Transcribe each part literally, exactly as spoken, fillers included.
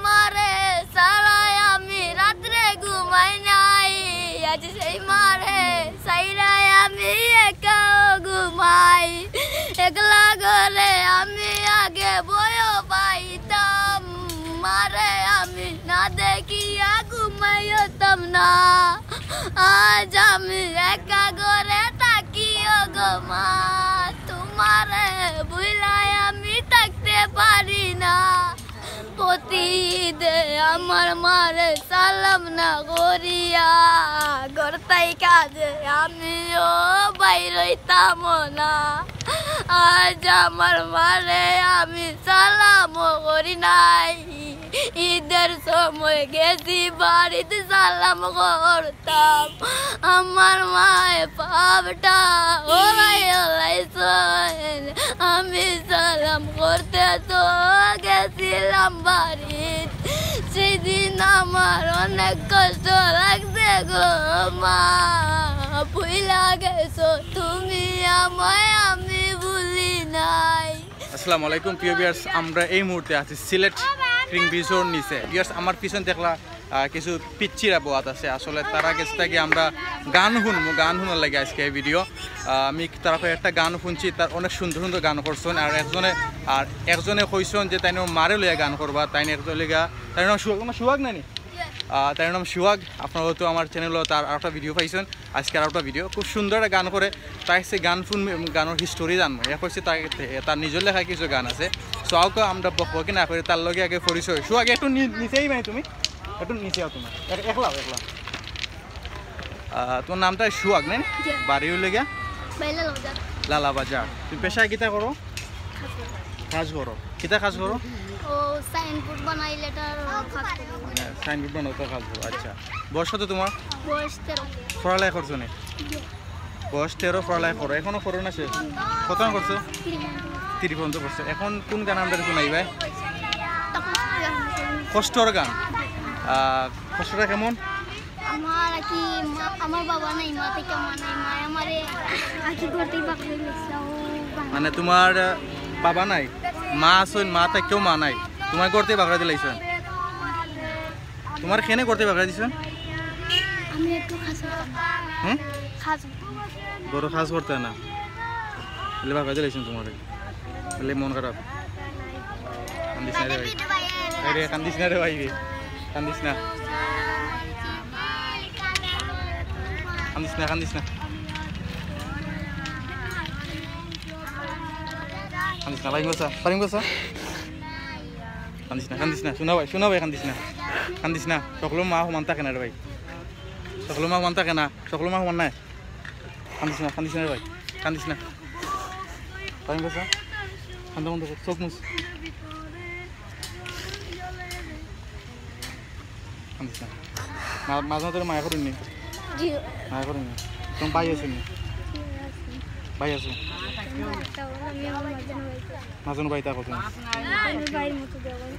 মারে ছাড়াই আমি রাত্রে ঘুমাই নাই, আজ সেই মারে ছাড়াই আমি একাও ঘুমাই। একলা ঘরে আমি আগে ভয় পাইতাম, মারে আমি না দেখিয়া ঘুমাইতাম না। আজ আমি একা ঘরে থাকিও গো মা, তোমারে ভুলাই আমি থাকতে পারি না। প্রতিদিন আমার মারে সালাম না করিয়া ঘর থাকি কাজে আমিও বাইর হইতাম না। আজ আমার মারে আমি সালাম করি নাই। ঈদের সময় গেছি বাড়িতে সালাম করতাম, আমার মায়ে পাবটা ওরাই ওরাইছেন। আমি সালাম করতে তো গেছিলাম বাড়িত, সেদিন আমার অনেক কষ্ট লাগছে গো মা। ভুইলা গেছো তুমি আমায়, আমি ভুলি নাই। আসসালামু আলাইকুম প্রিয় ভিউয়ার্স, আমরা এই মুহূর্তে আছি সিলেট ক্রিং ব্রিজর নিচে। ভিউয়ার্স, আমার পিছন দেখলা আহ, কিছু পিচ্চিরা বওয়াত আছে। আসলে তারা গেছ থাকি আমরা গান শুনমু, গান শুনার লাগি আজকে এই ভিডিও। আহ, আমি তারা কয়েকটা গান শুনছি, তার অনেক সুন্দর সুন্দর গান করছইন। আর একজনে, আর একজনে কইছইন যে তাইন মারে লইয়া গান করবা, তাইন একজন লইয়া, তাইন নাম সুহাগ, নাম সুহাগ নানি? আহ, তাইন নাম সুহাগ। আপনারা হয়তো আমার চ্যানেলো তার আরেকটা ভিডিও পাইছইন, আজকে আরেকটা ভিডিও। খুব সুন্দর একটা গান করে, তাই সে গান শুন, গানর হিস্টোরি জানমু। এ কইছে তার, তার নিজর লেখা কিছু গান আছে। So, আউক্কা আমরা বকবকি না করি, তার লগে আগে পরিচয়। সুহাগ, একটু নি-, নিচেই মানে তুমি। একটু নিচে আও তুমি। এক-, একলা আও, একলা আও। আহ, তোমার নামটা সুহাগ, নায়? জি। বাড়ি অইলো গিয়া? বাড়ি লালাবাজার। লালাবাজার। তুমি পেশায় কিতা করো? কাজ করো। কাজ করো? কিতা কাজ করো? ও, সাইনবোর্ড বানাই, লেটার কাজ করি। হ্যাঁ, সাইনবোর্ড বানাও তো কাজ করো। আচ্ছা। বয়স কত তোমার? বয়স তেরো। পড়ালেখা করছো নি? জি। বয়স তেরো, পড়ালেখা করো। এখনো করো না শেষ? কত করছো? তিরিশ পর্যন্ত। তিরিশ পর্যন্ত করছো। এখন কোন গান আমরা শুনাইবা? কষ্টর গান। আহ, কষ্টটা কেমন? আমার আর কি মা, আমার বাবা নাই, মা থাকি মা নাই, মা আমারে আর কি ঘর থাকি বার করি দিছে। ও বাবা। মানে তোমার, আহ, বাবা নাই, মা আছইন, মা থাকিও মা নাই, তোমার ঘর থাকি বার করি দিলাইছইন? তোমার কেনে ঘর থাকি বার করি দিছইন? আমি একটু কাজ করতাম। হুম? কাজ। ঘরো কাজ করতে না? তাইলে বার করি দিলাইছইন তোমারে। তাইলে মন খারাপ। কান্দিস না রে ভাই। আরে কান্দিস না রে ভাই রে। কান্দিস না। কান্দিস না, কান্দিস না। কান্দিস না, ভাই গোসা, ভাই গোসা। কান্দিস না, কান্দিস না, শুনা ভাই, শুনা ভাই, কান্দিস না। কান্দিস না, সকলর মা সমান থাকে না রে ভাই। সকলর মা সমান থাকে না, সকলর মা সমান নায়। কান্দিস না, কান্দিস না রে ভাই, কান্দিস না। টাইম গেছে, কান্দা বন্ধ কর, চোখ মুছ। কান্দিস না। মা-, মাঝে মাঝে তোর মায়া করইন নি? জি। মায়া করইন নি? তোমার ভাই আছে নি? জি, আছে। ভাই আছে? আমি আমার মাঝে মাঝে। মাঝে মাঝে ভাই থাকো তুমি? আমি ভাইর মতো ব্যবহার।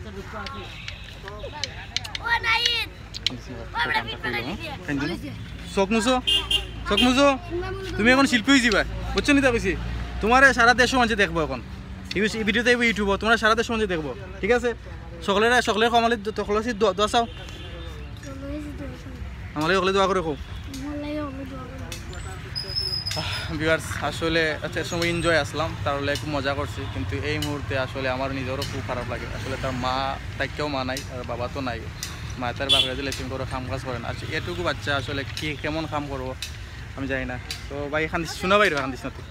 ও নাইন। চোখ মুছো, চোখ মুছো। তুমি এখন শিল্পী অইযিবা, বুঝছো নি তা কইছি? তোমারে সারা দেশর মানষে দেখবো এখন। এই ভিডিওটা আইবো YouTube-ও, তোমারে সারা দেশর মানষে দেখবো, ঠিক আছে? সকলরে, সকলর কমালে দ-, সকলর কাছে দোয়া, দোয়া চাও। আমার লাগি সকলে দোয়া করি কও। ভিউয়ার্স, আসলে আচ্ছা, এক সময় এনজয় আসলাম, তার লগে খুব মজা করছি, কিন্তু এই মুহূর্তে আসলে আমার নিজরও খুব খারাপ লাগে। আসলে তার মা থাকিও মা নাই, আর বাবা তো নাই, মা তার বাপরে দিলে তুমি করো কাম কাজ করে না। আচ্ছা, এটুকু বাচ্চা আসলে কি কেমন কাম করবো আমি জানি না। তো ভাই, কান্দিস, শুনা ভাই, কান্দিস না তুই,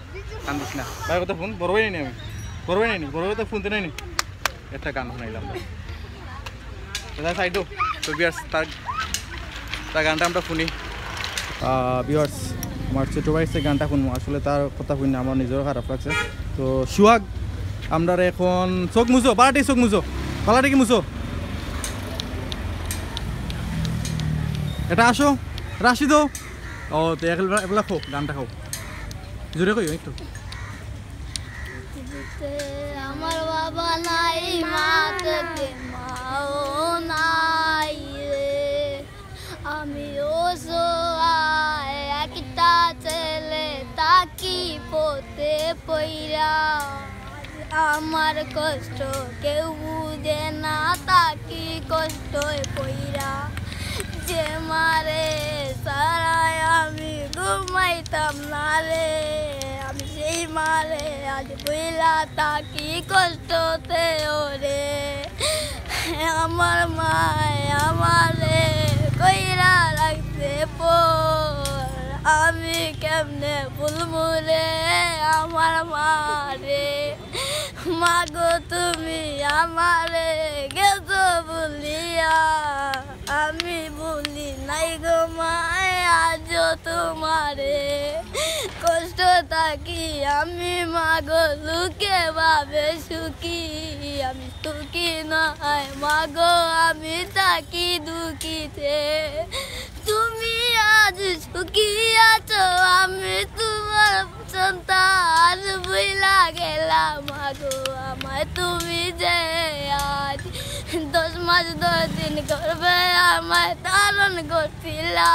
কান্দিস না ভাই। কথা ফোন, বড় ভাই নেই আমি, বড় ভাই নেই, বড় ভাই তো ফোন তো নেই নি। একটা গান শুনাইলাম। এটা সাইডো। তো ভিউয়ার্স, তার, তার গানটা আমরা শুনি। আহ, ভিউয়ার্স, আমার ছোট ভাইর সে গানটা শুনবো। আসলে তার কথা শুনে আমার নিজেরও খারাপ লাগছে। তো সুহাগ, আমরা এখন চোখ মুছো, পালাটি চোখ মুছো, পালাটি কি মুছো? এটা আসো, রাশি দো। ও, তো একলা, একলা খাও, গানটা খাও। জোরে কইও একটু। পৃথিবীতে আমার বাবা নাই, মা থেকে মাও নাই রে। আমি অসহায় একটা ছেলে, থাকি পথে পইরা। আমার কষ্ট কেউ বুঝে না, থাকি কষ্টয় পইরা। যে মারে ছাড়াই আমি ঘুমাইতাম না রে, আমি সেই মারে আজ ভুইলা থাকি কষ্টতে ওরে। আমার মায় আমারে কইরা রাখছে পর, আমি কেমনে ভুলমু রে আমার মারে। মাগো তুমি আমারে গেছো ভুলিয়া, আমি ভুলি নাই গো মায় আজও তোমারে। কষ্ট থাকি আমি মাগো, লোকে ভাবে সুখী, আমি সুখী নায় মাগো, আমি থাকি দুঃখীতে। তুমি আজ সুখী আছো, আমি তোমার সন্তান। ভুইলা গেলা মাগো আমায় তুমি যে আজ। দশ মাস দশ দিন গর্ভে আমায় ধারণ করছিলা,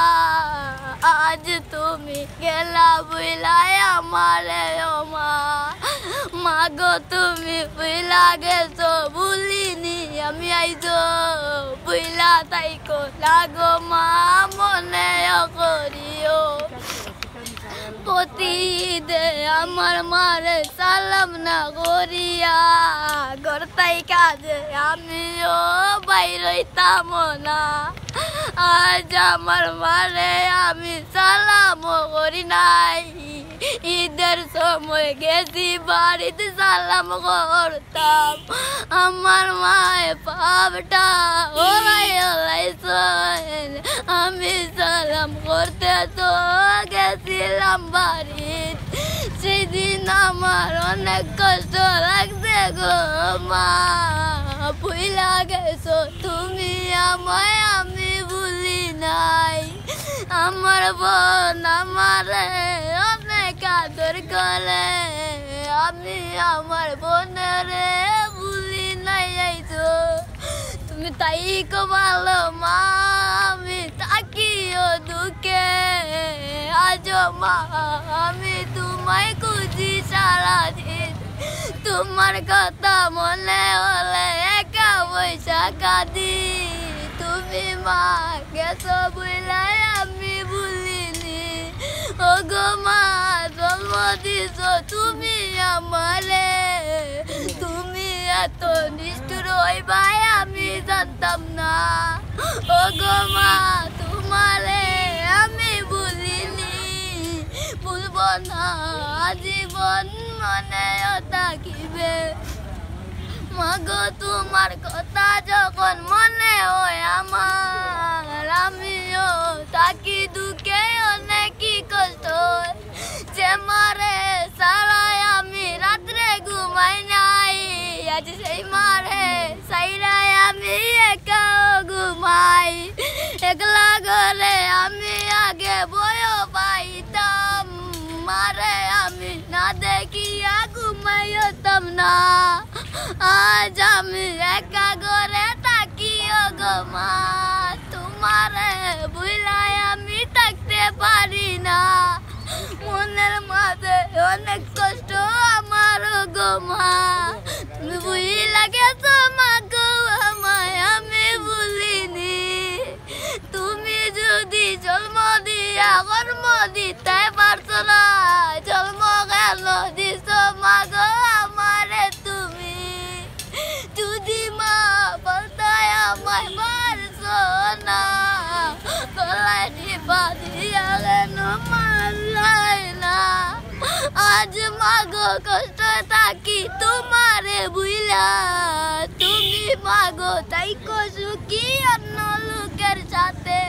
আজ তুমি গেলা ভুইলা আমারে ও মা। মাগো তুমি ভুইলা গেছো, ভুলিনি আমি আইজো। ভুইলা থাইকো না গো মা, মনেও করিও। প্রতিদিন আমার মারে সালাম না করিয়া, ঘর থাইকা যে আমিও বাইর অইতাম না। আজ আমার মারে আমি সালামও করি নাই। ঈদের সময় গেছি বাড়িতে সালাম করতাম, আমার মায় পাপটা ওরাই ওরাইছইন। আমি সালাম করতে তো গেছিলাম বাড়িত, সেদিন আমার অনেক কষ্ট লাগছে গো মা। ভুইলা গেছো তুমি আমায়, আমি ভুলি নাই। আমার বোন আমারে অনেক আদর করে, আমি আমার বোনরে ভুলি নাই। এই তো তুমি থাইকো ভালো মা, আমি থাকিও দুঃখে। আজও মা আমি তোমায় খুঁজি সারাদিন, তোমার কথা মনে হলে একা বইসা কাঁদি। তুমি মা গেছো ভুইলা আমি ভুলিনি। ও গো মা, জন্ম দিছো তুমি আমারে, তুমি এত নিষ্ঠুর অইবায় আমি জানতাম না। ও গো মা, তোমারে আমি ভুলিনি, ভুলবো না, আজীবন মনেও থাকিবে। মাগো, তোমার কথা যখন মনে হয় আমার, আমিও থাকি দুঃখে, অনেকই কষ্ট হয়। যে মারে ছাড়াই আমি রাত্রে ঘুমাই নাই, আজ সেই মারে ছাড়াই আমি একাও ঘুমাই। একলা ঘরে আমি আগে ভয় পাইতাম, মারে আমি না দেখিয়া ঘুমাইতাম না। আজ আমি একা ঘরে থাকি ও গো মা, তোমারে ভুলাই আমি থাকতে পারি না। মনের মাঝে অনেক কষ্ট আমার ও গো মা, তুমি ভুইলা গেছো মা গো আমায়, আমি ভুলিনি। তুমি যদি জন্ম দিয়া কর্ম দিতে পারছো না, জন্ম কেন দিছো মা গো আমারে তুমি? যদি মা বলতে আমায় পারছো না, গলায় টিপা দিয়া কেন মারলাই না? আজ মা গো কষ্ট থাকি তোমারে ভুইলা, তুমি মা গো থাইকো সুখী অন্য লোকের সাথে।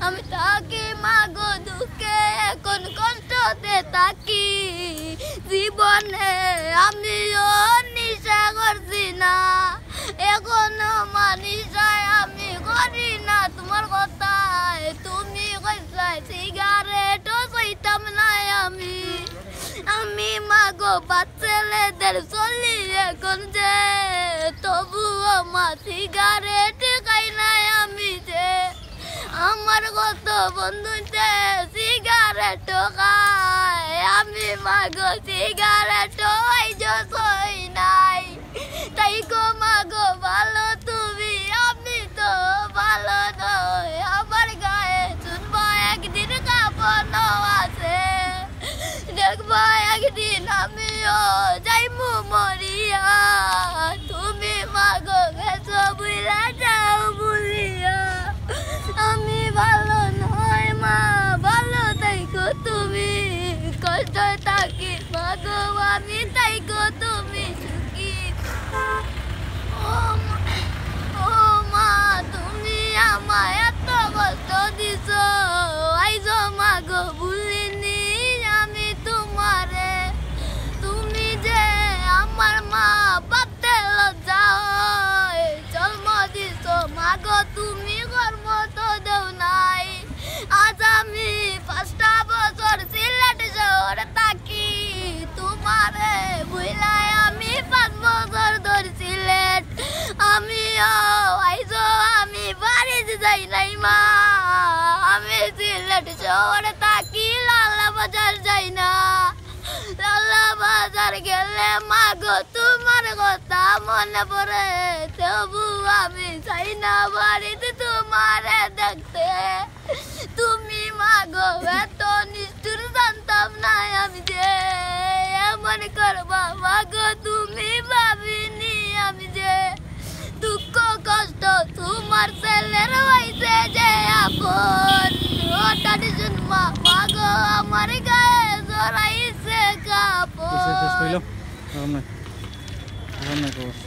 আমি থাকি মা গো দুঃখে, এখন কষ্টতে থাকি। জীবনে আমিও নিশা করছি না, এখনো মা নিশায় আমি করি না। তোমার কথায় তুমি কইছলায় সিগারেটও খাইতাম না আমি। আমি মা গো বাচ্চা ছেলেদের চলি এখন যে, তবুও মা সিগারেট খাই না আমি যে। আমার কত বন্ধুতে সিগারেট খায়, আমি মা গো সিগারেট আইজো খাই নাই। থাইকো মা গো ভালো তুমি, আমি তো একদিন আমিও যাইমু মরিয়া, তুমি মাগো গেছো ভুইলা যাও ভুলিয়া। আমি ভালো নয় মা, ভালো থাইকো তুমি, কষ্ট থাকি মাগো আমি, থাইকো তুমি সুখী। ও মা, ও মা, তুমি আমায় এত কষ্ট দিছো, আইজো মাগো ভুলিনি আমি তোমারে। তুমি যে আমার মা, ভাবতে লজ্জা হয়, জন্ম দিছো মাগো তুমি, কর্ম তো দেও নাই। আজ আমি পাঁচটা বছর সিলেট শহরে থাকি, তোমারে ভুইলাই আমি পাঁচ বছর ধরি সিলেট। আমিও আইজো আমি বাড়িত যাই নাই মা, আমি সিলেট শহরে থাকি, লালা বাজার যাই না। লালা বাজার গেলে মাগো তোমার কথা মনে পড়ে, তবু আমি যাই না বাড়িত তোমারে দেখতে। তুমি মাগো এত নিষ্ঠুর জানতাম না আমি যে, এমন করবা মাগো তুমি, ভাবিনি আমি যে। দুঃখ কষ্ট তোমার ছেলের হইছে যে আপন, হঠাৎ শুনবা মাগো আমার গায়ে জড়াইছে কাপড়। শেষ হইল। আর নাই। আর নাই খবর।